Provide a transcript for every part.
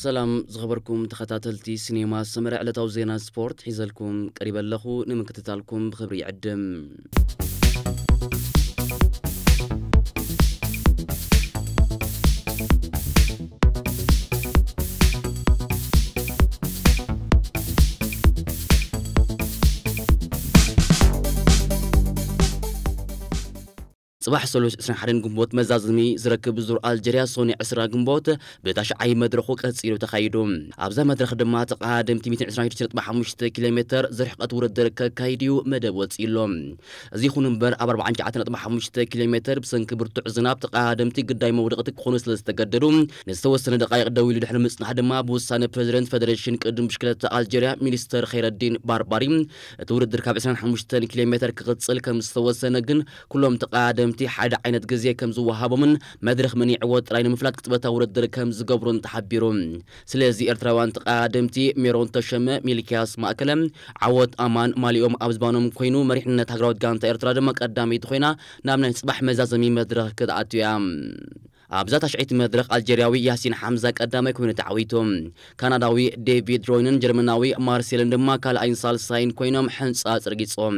ሰላም ዝኸበርኩም ተኸታተልቲ ሲኔማ ሰመረ፣ ዕለታዊ ዜና ስፖርት ሒዘልኩም ቀሪበ ኣለኹ። ንምክትታልኩም ብኽብሪ ይዕድም። ጽባሕ ሰሉስ ዕስራን ሓደን ግንቦት መዛዘሚ ዝረክብ ዙር ኣልጀርያ ሶኒ ዕስራ ግንቦት ብታሽዓይ መድረኹ ቀጺሉ ተኻይዱ። ኣብዛ መድረኽ ድማ ተቐዳደምቲ ሚእትን ዕስራን ሽዱሽተ ነጥቢ ሓሙሽተ ኪሎ ሜተር ዝርሕቀት ውድድር ከካይድ እዩ መደብ ወጺኡ ኣሎ። እዚ ይኹን እምበር ኣብ ኣርባዓን ትሽዓተን ነጥቢ ሓሙሽተ ኪሎ ሜተር ብሰንኪ ብርቱዕ ዝናብ ተቐዳደምቲ ግዳይ መውደቕቲ ክኾኑ ስለ ዝተገደዱ ንዝተወሰነ ደቃይቕ ደው ኢሉ ድሕሪ ምጽናሕ ድማ ብውሳነ ፕሬዚደንት ፌደሬሽን ቅድም ብሽክለታ ኣልጀርያ ሚኒስተር ኸይረዲን ባርባሪ እቲ ውድድር ካብ ዕስራን ሓሙሽተን ኪሎ ሜተር ክቕጽል ከም ዝተወሰነ ግን ኩሎም ተቐዳደምቲ ሓደ ዓይነት ግዜ ከም ዝወሃቦምን መድረኽ መኒዕዎ ጥራይ ንምፍላጥ ቅጽበታዊ ውድድር ከም ዝገብሩን ተሓቢሩ። ስለዚ ኤርትራውያን ተቐዳደምቲ ሜሮን ተሸመ፣ ሚልኪያስ ማእከለ፣ ዓወት ኣማን ማሊኦም ኣብ ዝባኖም ኮይኑ መሪሕነት ሃገራዊት ጋንታ ኤርትራ ድማ ቀዳመይቲ ኮይና ናብ ናይ ጽባሕ መዛዘሚ መድረኽ ክትኣቱ እያ። ኣብዛ ታሽዐይቲ መድረኽ ኣልጀርያዊ ያሲን ሓምዛ ቀዳማይ ኮይኑ ተዓዊቱ። ካናዳዊ ዴቪድ ሮይንን ጀርመናዊ ማርሴልን ድማ ካልኣይን ሳልሳይን ኮይኖም ሕንጻ ኣጽርጊጾም።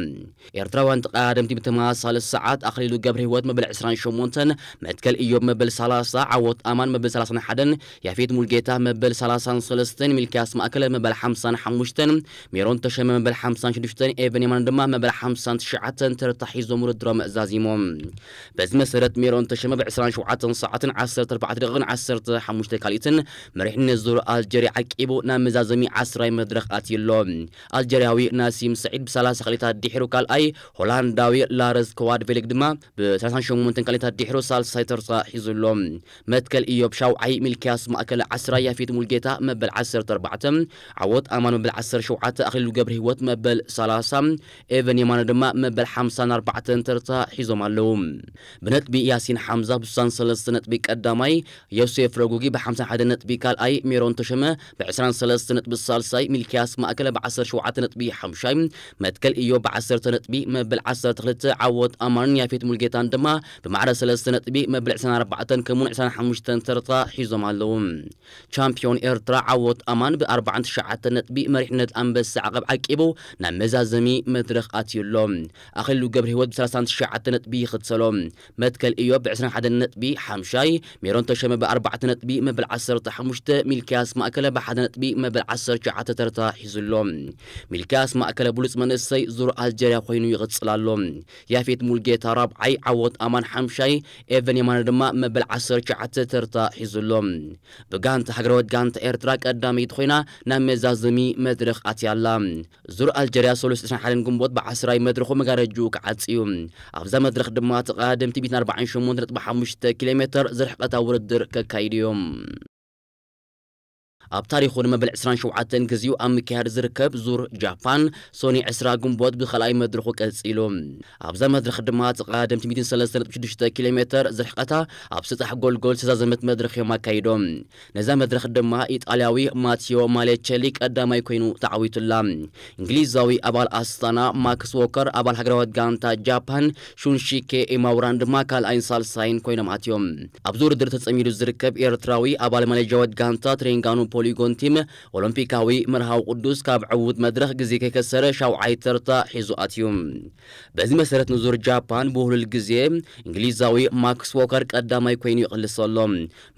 ኤርትራውያን ተቐዳደምቲ ብተመሳሳሊ ሰዓት ኣኽሊሉ ገብረ ህይወት መበል ዕስራን ሸሞንተን፣ መትከል ኢዮብ መበል ሰላሳ፣ ዓወት ኣማን መበል ሰላሳን ሓደን፣ ያፌት ሙልጌታ መበል ሰላሳን ሰለስተን፣ ሚልኪያስ ማእከለ መበል ሓምሳን ሓሙሽተን፣ ሜሮን ተሸመ መበል ሓምሳን ሽዱሽተን፣ ኤቨን የማነ ድማ መበል ሓምሳን ትሽዓተን ተርታ ሒዞም ውድድሮም ዛዚሞም። በዚ መሰረት ሜሮን ተሸመ ብ ዕስራን ሸውዓተን ሰዓትን ዓሰርተ ኣርባዕተ ደቂቕን ዓሰርተ ሓሙሽተ ካልኢትን መሪሕነት ዙር ኣልጀርያ ዓቂቡ ናብ መዛዘሚ ዓስራይ መድረኽ ኣትዩ ኣሎ። ኣልጀርያዊ ናሲም ሰዒድ ብ ሰላሳ ካልኢታት ድሒሩ ካልኣይ፣ ሆላንዳዊ ላረስ ኮዋድቬሊክ ድማ ብ ሰላሳን ሸሞንተን ካልኢታት ድሒሩ ሳልሳይ ተርታ ሒዙ ኣሎ። መትከል ኢዮብ ሻውዓይ፣ ሚልኪያስ ማእከለ ዓስራይ፣ ያፌት ሙልጌታ መበል ዓሰርተ ኣርባዕተ፣ ዓወት ኣማን መበል ዓሰርተ ሸውዓተ፣ ኣኽሊሉ ገብረ ህይወት መበል ሰላሳ፣ ኤቨን የማነ ድማ መበል ሓምሳን ኣርባዕተን ተርታ ሒዞም ኣለዉ። ብነጥቢ ያሲን ሓምዛ ብ ስሳን ሰለስተ ነጥቢ ቀዳማይ፣ ዮሴፍ ረጉጊ ብ ሓምሳን ሓደን ነጥቢ ካልኣይ፣ ሜሮን ተሸመ ብ ዕስራን ሰለስተ ነጥቢ ሳልሳይ፣ ሚልኪያስ ማእከለ ብ ዓሰርተ ሸውዓተ ነጥቢ ሓምሻይ፣ መትከል ኢዮብ ብ ዓሰርተ ነጥቢ መበል ዓሰርተ ክልተ፣ ዓወት ኣማንን ያፌት ሙልጌታን ድማ ብማዕረ ሰለስተ ነጥቢ መበል ዕስራን ኣርባዕተን ከምኡውን ዕስራን ሓሙሽተን ተርታ ሒዞም ኣለዉ። ቻምፒዮን ኤርትራ ዓወት ኣማን ብ ኣርባዓን ትሽዓተን ነጥቢ መሪሕነት ኣንበሳ ዓቐብ ዓቂቡ ናብ መዛዘሚ መድረኽ ኣትዩ ኣሎ። ኣኽሊሉ ገብረ ህይወት ብ ሰላሳን ትሽዓተን ነጥቢ ይኽተሎ። መትከል ኢዮብ ብ ዕስራን ሓደን ነጥቢ ሓምሻይ፣ ሜሮን ተሸመ ብ ኣርባዕተ ነጥቢ መበል ዓሰርተ ሓሙሽተ፣ ሚልኪያስ ማእከለ ብ ሓደ ነጥቢ መበል ዓሰርተ ትሽዓተ ተርታ ሒዙ ኣሎ። ሚልኪያስ ማእከለ ብሉጽ መንእሰይ ዙር ኣልጀርያ ኮይኑ ይቕጽል ኣሎ። ያፌት ሙልጌታ ራብዓይ፣ ዓወት ኣማን ሓምሻይ፣ ኤቨን የማነ ድማ መበል ዓሰርተ ትሽዓተ ተርታ ሒዙ ኣሎ። ብጋንታ ሃገራዊት ጋንታ ኤርትራ ቀዳመይቲ ኮይና ናብ መዛዘሚ መድረኽ ኣትያ ኣላ። ዙር ኣልጀርያ ሰሉስ ዕስራን ሓደን ግንቦት ብ ዓስራይ መድረኹ መጋረጅኡ ክዓጽ እዩ። ኣብዛ መድረኽ ድማ ተቐዳደምቲ ሚእትን ኣርባዓን ሸሞንተን ነጥቢ ሓሙሽተ ኪሎ ሜተር ዝርሕቀታ ውድድር ከካይዱ እዮም። ኣብ ታሪኹ ንመበል ዕስራን ሸውዓተን ግዜኡ ኣብ ምክያድ ዝርከብ ዙር ጃፓን ሶኒ ዕስራ ግንቦት ብኻልኣይ መድረኹ ቀጺሉ። ኣብዛ መድረኽ ድማ ተቐዳደምቲ ሚእትን ሰለስተ ነጥቢ ሽዱሽተ ኪሎ ሜተር ዝርሕቀታ ኣብ ስጣሕ ጎልጎል ዝተዛዘመት መድረኽ እዮም ኣካይዶም። ነዛ መድረኽ ድማ ኢጣልያዊ ማቲዮ ማሌቸሊ ቀዳማይ ኮይኑ ተዓዊቱላ። እንግሊዛዊ ኣባል ኣስታና ማክስ ዎከር፣ ኣባል ሃገራዊት ጋንታ ጃፓን ሹንሺኬ ኢማውራን ድማ ካልኣይን ሳልሳይን ኮይኖም ኣትዮም። ኣብዚ ውድድር ተጸሚዱ ዝርከብ ኤርትራዊ ኣባል ማሌዥያዊት ጋንታ ትሬንጋኑ ፖሊጎን ቲም ኦሎምፒካዊ መርሃዊ ቅዱስ ካብ ዕዉት መድረኽ ግዜ ከይከሰረ ሻውዓይ ተርታ ሒዙ ኣትዩ። በዚ መሰረት ንዙር ጃፓን ብውህሉል ግዜ እንግሊዛዊ ማክስ ዎከር ቀዳማይ ኮይኑ ይቕልስ ኣሎ።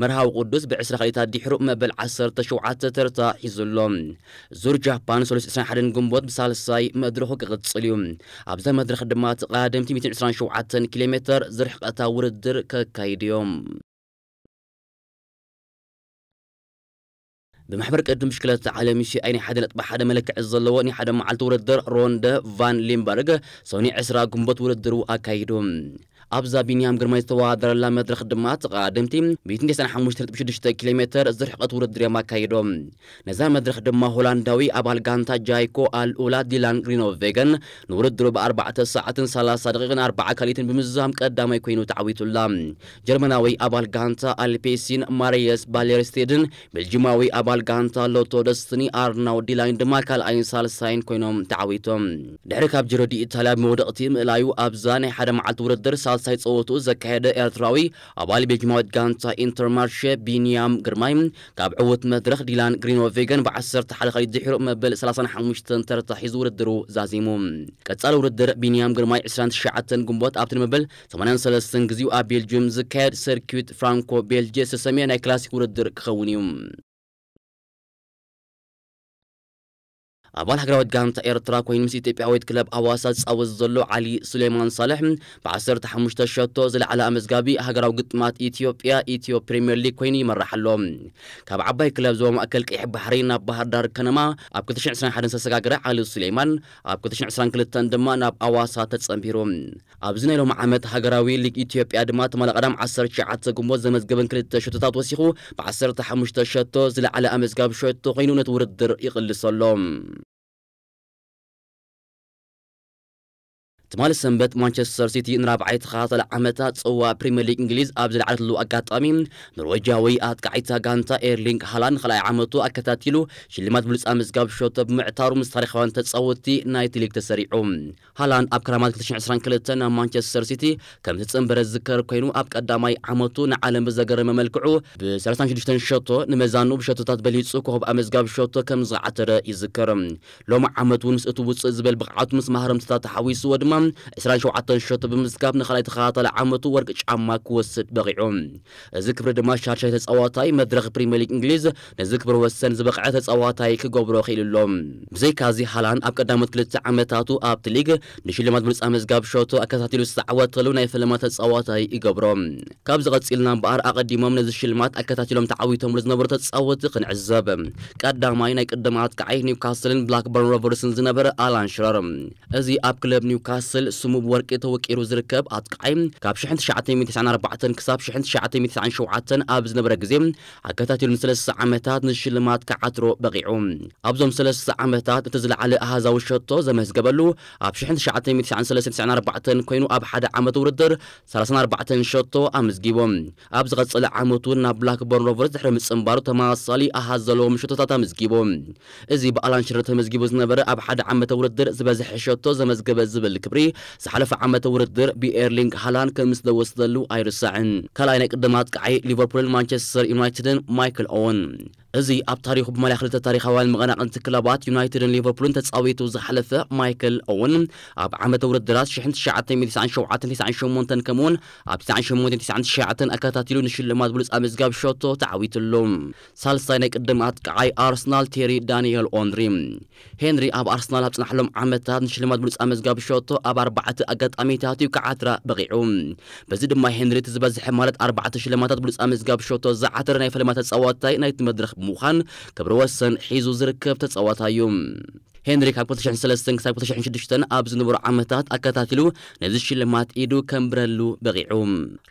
መርሃዊ ቅዱስ ብ ዕስራ ካልኢታት ድሕሩ መበል ዓሰርተ ሸውዓተ ተርታ ሒዙ ኣሎ። ዙር ጃፓን ሰሉስ ዕስራን ሓደን ግንቦት ብሳልሳይ መድረኹ ክቕጽል እዩ። ኣብዛ መድረኽ ድማ ተቐዳደምቲ ሚእትን ዕስራን ሸውዓተን ኪሎ ሜተር ዝርሕቀታ ውድድር ከካይዱ እዮም። ብማሕበር ቅድም ብሽክለታ ዓለም ዩ ሲ ኣይ ናይ ሓደ ነጥቢ ሓደ መለክዒ ዘለዎ ናይ ሓደ መዓልቲ ውድድር ሮንደ ቫን ሊምበርግ ሰኒ ዕስራ ግንቦት ውድድሩ ኣካይዱ። ኣብዛ ቢንያም ግርማይ ዝተወዳደረላ መድረኽ ድማ ተቐዳደምቲ ሚእትን ተስዓን ሓሙሽተ ነጥቢ ሽዱሽተ ኪሎ ሜተር ዝርሕቀት ውድድር እዮም ኣካይዶም። ነዛ መድረኽ ድማ ሆላንዳዊ ኣባል ጋንታ ጃይኮ ኣልኡላ ዲላን ግሪኖቬገን ንውድድሩ ብኣርባዕተ ሰዓትን ሰላሳ ደቂቕን ኣርባዓ ካልኢትን ብምዝዛም ቀዳማይ ኮይኑ ተዓዊቱላ። ጀርመናዊ ኣባል ጋንታ ኣልፔሲን ማርየስ ባሌርስቴድን ቤልጂማዊ ኣባል ጋንታ ሎቶ ደስትኒ ኣርናው ዲላይን ድማ ካልኣይን ሳልሳይን ኮይኖም ተዓዊቶም። ድሕሪ ካብ ጅሮ ዲ ኢታልያ ብመውደቕቲ ምእላዩ ኣብዛ ናይ ሓደ መዓልቲ ውድድር ሳይ ጸወቱ ዘካየደ ኤርትራዊ ኣባል ቤልጂማዊት ጋንታ ኢንተርማርሼ ቢንያም ግርማይ፣ ካብ ዕዉት መድረኽ ዲላን ግሪኖቬገን ብ10 ሓለኻሊት ድሒሩ መበል ሰላሳን ሓሙሽተን ተርታ ሒዙ ውድድሩ ዛዚሙ። ቀጻሊ ውድድር ቢንያም ግርማይ ዕስራን ትሽዓተን ግንቦት ኣብቲ ንመበል ሰማንያን ሰለስተን ግዜኡ ኣብ ቤልጅየም ዝካየድ ሰርኪዩት ፍራንኮ ቤልጅየ ዝተሰምየ ናይ ክላሲክ ውድድር ክኸውን እዩ። ኣባል ሃገራዊት ጋንታ ኤርትራ ኮይኑ ምስ ኢትዮጵያዊት ክለብ ኣዋሳ ዝጻወት ዘሎ ዓሊ ሱሌማን ሳልሕ ብ15 ሸቶ ዝለዓለ ኣመዝጋቢ ሃገራዊ ግጥማት ኢትዮጵያ ኢትዮ ፕሪምየር ሊግ ኮይኑ ይመራሕ ኣሎ። ካብ ዓባይ ክለብ ዞባ ማእከል ቀይሕ ባሕሪ ናብ ባህር ዳር ከነማ ኣብ ክልተ ሽሕን ዕስራን ሓደን ዝተሰጋገረ ዓሊ ሱሌማን ኣብ ክልተ ሽሕን ዕስራን ክልተን ድማ ናብ ኣዋሳ ተጸንቢሩ። ኣብዚ ናይ ሎሚ ዓመት ሃገራዊ ሊግ ኢትዮጵያ ድማ ትማሊ ቀዳም ዓሰርተ ትሽዓተ ግንቦት ዘመዝገበን ክልተ ሸቶታት ወሲኹ ብ15 ሸቶ ዝለዓለ ኣመዝጋቢ ሸቶ ኮይኑ ነቲ ውድድር ይቕልስ ኣሎ። ትማሊ ሰንበት ማንቸስተር ሲቲ ንራብዓይ ተኸታታሊ ዓመታት ጽዋ ፕሪምየር ሊግ እንግሊዝ ኣብ ዝለዓለትሉ ኣጋጣሚ ኖርዌጃዊ ኣጥቃዒታ ጋንታ ኤርሊንግ ሃላንድ ንኻልኣይ ዓመቱ ኣከታቲሉ ሽልማት ብሉጽ ኣመዝጋቢ ሸቶ ብምዕታሩ ምስ ታሪኻውያን ተጻወትቲ ናይቲ ሊግ ተሰሪዑ። ሃላንድ ኣብ ክረማት ክልተ ሽሕን ዕስራን ክልተን ናብ ማንቸስተር ሲቲ ከም ዝተጸንበረ ዝዝከር ኮይኑ ኣብ ቀዳማይ ዓመቱ ንዓለም ብዘገረመ መልክዑ ብ36 ሸቶ ንመዛኑ ብሸቶታት በሊጹ ኮኸብ ኣመዝጋቢ ሸቶ ከም ዝዓተረ ይዝከር። ሎሚ ዓመት እውን ምስ እቲ ውጽእ ዝበል ብቕዓቱ ምስ ማህረምትታት ተሓዊስዎ ድማ ዕስራን ሸውዓተን ሸቶ ብምዝጋብ ንኻልኣይ ተኸታታሊ ዓመቱ ወርቂ ጫማ ክወስድ በቒዑ። እዚ ክብሪ ድማ ሻድሻይ ተጻዋታይ መድረኽ ፕሪምየር ሊግ እንግሊዝ ነዚ ክብሪ ወሰን ዝበቕዐ ተጻዋታይ ክገብሮ ክኢሉ ኣሎ። ብዘይካዚ ሃላንድ ኣብ ቀዳሞት ክልተ ዓመታቱ ኣብቲ ሊግ ንሽልማት ብሉጽ ኣመዝጋቢ ሸቶ ኣከታቲሉ ዝተዓወተሉ ናይ ፈለማ ተጻዋታይ ይገብሮ። ካብዚ ቀጺልና እምበኣር ኣቐዲሞም ነዚ ሽልማት ኣከታቲሎም ተዓዊቶምሉ ዝነበሩ ተጻወቲ ክንዕዘብ። ቀዳማይ ናይ ቅድም ኣጥቃዓይ ኒውካስልን ብላክበርን ሮቨርስን ዝነበረ ኣላን ሽረር። እዚ ኣብ ክለብ ኒውካስል ስሙ ብወርቂ ተወቂሩ ዝርከብ ኣጥቃዓይ ካብ ሽሕን ትሽዓተ ሚእትን ተስዓን ኣርባዕተን ክሳብ ሽሕን ትሽዓተ ሚእትን ተስዓን ሸውዓተን ኣብ ዝነበረ ግዜ ኣከታቲሉ ንሰለስተ ዓመታት ንሽልማት ክዓትሮ በቒዑ። ኣብዞም ሰለስተ ዓመታት እቲ ዝለዓለ ኣሃዛዊ ሸቶ ዘመዝገበሉ ኣብ ሽሕን ትሽዓተ ሚእትን ተስዓን ሰለስተን ተስዓን ኣርባዕተን ኮይኑ ኣብ ሓደ ዓመት ውድድር ሰላሳን ኣርባዕተን ሸቶ ኣመዝጊቡ። ኣብ ዝቐጸለ ዓመት እውን ናብ ብላክበርን ሮቨርስ ድሕሪ ምጽንባሩ ተመሳሳሊ ኣሃዝ ዘለዎም ሸቶታት ኣመዝጊቡ። እዚ ብኣላን ሽረር ተመዝጊቡ ዝነበረ ኣብ ሓደ ዓመተ ውድድር ዝበዝሐ ሸቶ ዘመዝገበ ዝብል ክብሪ ዝሓለፈ ዓመተ ውድድር ብኤርሊንግ ሃላንድ ከም ዝተወስደሉ ኣይርሳዕን። ካልኣይ ናይ ቅድም ኣጥቃዓይ ሊቨርፑልን ማንቸስተር ዩናይትድን ማይክል ኦወን። እዚ ኣብ ታሪኹ ብማልያ ክልተ ታሪኻውያን መቐናቕንቲ ክለባት ዩናይትድን ሊቨርፑልን ተጻዊቱ ዝሓለፈ ማይክል ኦወን ኣብ ዓመተ ውድድራት ሽሕን ትሽዓተ ሚእትን ተስዓን ሸውዓተን ተስዓን ሸሞንተን ከምኡውን ኣብ ተስዓን ሸሞንተን ተስዓን ትሽዓተን ኣከታቲሉ ንሽልማት ብሉጽ ኣመዝጋቢ ሸቶ ተዓዊትሉ። ሳልሳይ ናይ ቅድም ኣጥቃዓይ ኣርሰናል ቴሪ ዳንኤል ኦንሪ። ሄንሪ ኣብ ኣርሰናል ኣብ ጽናሕሎም ዓመታት ንሽልማት ብሉጽ ኣመዝጋቢ ሸቶ ኣብ ኣርባዕተ ኣጋጣሚታት እዩ ክዓትራ በቒዑ። በዚ ድማ ሄንሪ እቲ ዝበዝሐ ማለት ኣርባዕተ ሽልማታት ብሉጽ ኣመዝጋቢ ሸቶ ዝዓተረ ናይ ፈለማ ተጻዋታይ ናይቲ መድረኽ ብምዃን ክብሪ ወሰን ሒዙ ዝርከብ ተጻዋታይ እዩ። ሄንሪ ካብ ክልተ ሽሕን ሰለስተን ክሳብ ክልተ ሽሕን ሽዱሽተን ኣብ ዝነበሩ ዓመታት ኣከታቲሉ ነዚ ሽልማት ኢዱ ከምብረሉ በቒዑ።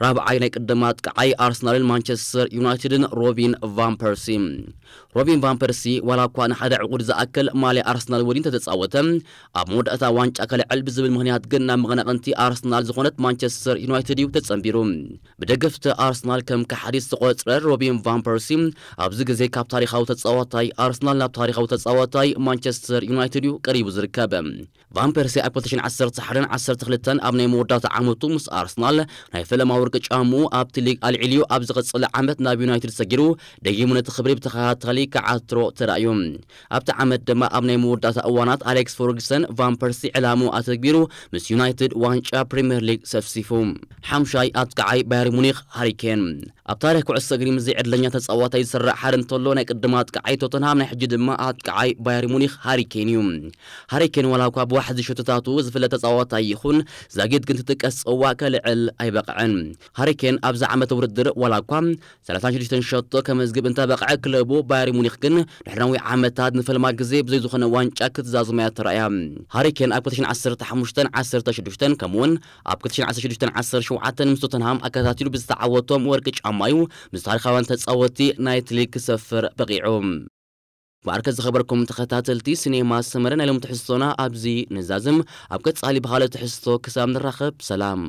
ራብዓይ ናይ ቅድም ኣጥቃዓይ ኣርሰናልን ማንቸስተር ዩናይትድን ሮቢን ቫን ፐርሲ። ሮቢን ቫን ፐርሲ ዋላ እኳ ንሓደ ዕቑድ ዝኣክል ማልያ ኣርሰናል ወዲን ተተጻወተ፣ ኣብ መወዳእታ ዋንጫ ከልዕል ብዝብል ምኽንያት ግን ናብ መቐናቕንቲ ኣርሰናል ዝኾነት ማንቸስተር ዩናይትድ እዩ ተጸንቢሩ። ብደገፍቲ ኣርሰናል ከም ከሓዲ ዝተቖጽረ ሮቢን ቫን ፐርሲ ኣብዚ ግዜ ካብ ታሪኻዊ ተጻዋታይ ኣርሰናል ናብ ታሪኻዊ ተጻዋታይ ማንቸስተር ዩናይትድ እዩ ቀሪቡ ዝርከብ። ቫን ፐርሲ ኣብ ክልተ ሽሕን ዓሰርተ ሓደን ዓሰርተ ክልተን ኣብ ናይ መወዳእታ ዓመቱ ምስ ኣርሰናል ናይ ፈለማ ወርቂ ጫምኡ ኣብቲ ሊግ ኣልዒልዩ ኣብ ዝቐጸለ ዓመት ናብ ዩናይትድ ሰጊሩ ደጊሙ ነቲ ክብሪ ብተኸታታሊ ክዓትሮ ተራእዩ። ኣብቲ ዓመት ድማ ኣብ ናይ መወዳእታ እዋናት ኣሌክስ ፈርጉሰን ቫን ፐርሲ ዕላምኡ ኣተግቢሩ ምስ ዩናይትድ ዋንጫ ፕሪምየር ሊግ ሰፍሲፉ። ሓምሻይ ኣጥቃዓይ ባየር ሙኒክ ሃሪኬን። ኣብ ታሪኽ ኩዕሶ እግሪ ምስ ዘይዕድለኛ ተጻዋታይ ዝስራዕ ሓደ እንተሎ ናይ ቅድም ኣጥቃዓይ ቶተንሃም ናይ ሕጂ ድማ ኣጥቃዓይ ባየር ሙኒክ ሃሪኬን እዩ። ሃሪኬን ዋላ እኳ ብዋሕዚ ሸቶታቱ ዝፍለጥ ተጻዋታይ ይኹን ዛጊት ግን ትጥቀስ ጽዋ ከልዕል ኣይበቕዐን። ሃሪኬን ኣብዚ ዓመተ ውድድር ዋላ እኳ ሰላሳን ሽዱሽተን ሸቶ ከመዝግብ እንተበቕዐ ክለቡ ባየር ሙኒክ ግን ድሕሪ ነዊሕ ዓመታት ንፈልማ ግዜ ብዘይ ዝኾነ ዋንጫ ክትዛዝማ እያ ተራእያ። ሃሪኬን ኣብ ክልተ ሽሕን ዓሰርተ ሓሙሽተን ዓሰርተ ሽዱሽተን ከምኡውን ኣብ ክልተ ሽሕን ዓሰርተ ሽዱሽተን ዓሰርተ ሸውዓተን ምስ ቶተንሃም ኣከታቲሉ ብዝተዓወቶም ወርቂ ጫማ እዩ ምስ ታሪኻውያን ተጻወትቲ ናይቲ ሊግ ክሰፍር በቒዑ። ባርከ ዝኸበርኩም ተኸታተልቲ ሲኔማ ሰመረ ናይ ሎም ትሕዝቶና ኣብዚ ንዛዝም። ኣብ ቀጻሊ ብኻልእ ትሕዝቶ ክሳብ ንራኸብ ሰላም።